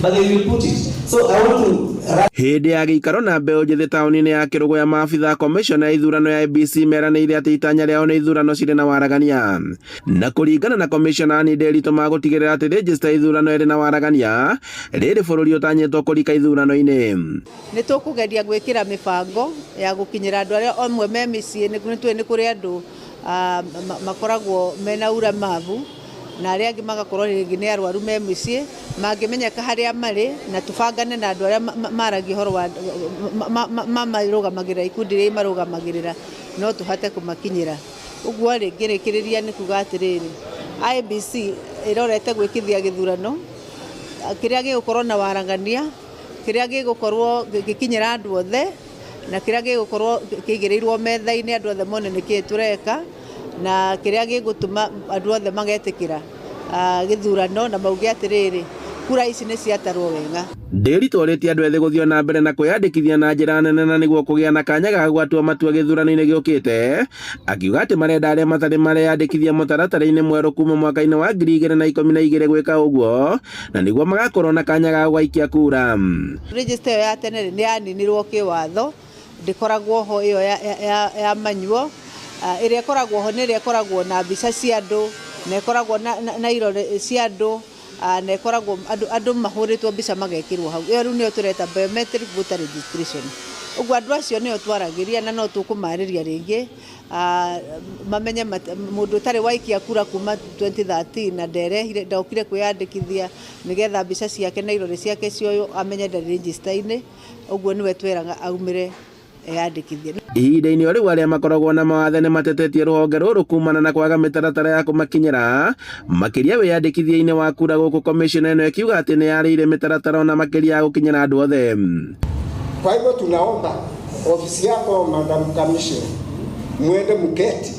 But they will put it. So I want to Hĩndĩ ya gĩikaro na mbeũ njĩthĩ taũni-inĩ ya Kĩrũgũya, maabitha commission ya ithurano ya IEBC meranĩire atĩ itanya rĩao nĩ ithurano cirĩ na waragania. Na kũringana na commissioner Ann Nderitu, magũtigĩrĩra atĩ register ya ithurano ĩrĩ na waragania rĩrĩ bũrũri ũtanyĩtwo kũrika ithurano-inĩ. Nĩ tũkũgeria gwĩkĩra mĩbango ya gũkinyĩra andũ arĩa amwe me mĩciĩ. Nĩ tũĩ nĩ kũrĩ andũ makoragwo mena ulemavu na arĩa angĩ magakorwo rĩngĩ nĩ arwaru me mĩciĩ, mangĩmenyeka harĩa marĩ na tũbangane na andũ arĩa maragia ũhoro wa marũgamagĩrĩra, ikundi iria imarũgamagĩrĩra, no tũhote kũmakinyĩra. Ũguo rĩ, ngĩrĩkĩrĩria nĩ kuga atĩrĩrĩ, IEBC ĩrorete gwĩkithia gĩthurano kĩrĩa gĩgũkorwo na waragania, kĩrĩa gĩgũkorwo gĩkinyĩra andũ othe, na kĩrĩa gĩgũkorwo kĩigĩrĩirwo metha-inĩ andũ othe mone nĩkĩĩ tũreka, na kĩrĩa gĩgũtũma andũ othe magetĩkĩra gĩthurano na mauge atĩrĩrĩ, kura ici nĩ ciatarwo wega. Nderitu orĩtie andũ ethĩ gũthiĩ na mbere na kwĩyandĩkithia na njĩra nene na nĩguo kũgĩa na kanya ga gwatua matua gĩthurano-inĩ gĩũkĩte, akiuga atĩ marenda arĩa matarĩ mareyandĩkithia mũtaratara-inĩ mwerũ kuma mwaka-inĩ wa 2012 gwĩka ũguo na nĩguo magakorwo na kanya ga gũgaikia kura. Register ĩyo ya tene nĩ yaninirwo kĩwatho, ndĩkoragwo ho ĩyo ya manual. Ĩrĩa ĩkoragwo ho nĩ ĩrĩa ĩkoragwo na mbica cia andũ na ĩkoragwo na irore cia andũ na ĩkoragwo andũ mahũrĩtwo mbica magekĩrwo hau. Ĩyo rĩu nĩyo tũreta biometric voter registration. Ũguo andũ acio nĩo twaragĩria na no tũkũmarĩria rĩngĩ mamenye mũndũ ũtarĩ waikia kura kuma 2013 na nderehire, ndokire kwĩyandĩkithia nĩgetha mbica ciake na irore ciake cioywo, amenye ndarĩ register-inĩ. Ũguo nĩwe tweraga aumĩre eyandĩkithie. Ihinda-inĩ o rĩu, arĩa makoragwo na mawathe nĩ matetetie rũhonge rũrũ kumana na kwaga mĩtaratara ya kũmakinyĩra, makĩria wĩyandĩkithia-inĩ wa kura, gũkũ commission ĩno ĩkiuga atĩ nĩ yarĩire mĩtaratara ona makĩria ya gũkinyĩra andũ othe. Kwa hivyo tunaomba ofisi yako, Madam Commissioner, mwende mketi,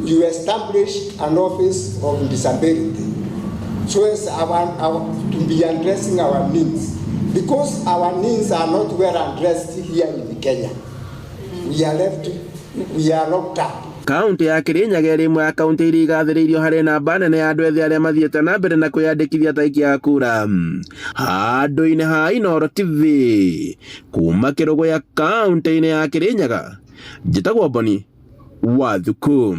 you establish an office of disability so as our, to be addressing our needs, because our needs are not well addressed here in Kenya. We are left, we are locked up. Kaunti ya Kirinyaga ĩrĩ ĩmwe ya kaunti iria igathĩrĩirio harĩ namba nene ya andũ ethĩ arĩa mathiĩte na mbere na kwĩyandĩkithia ta aikia a kura. Handũ-inĩ ha Inooro TV kuma Kĩrũgũya, kaunti-inĩ ya Kirinyaga, njĩtagwo Boni Wathuku.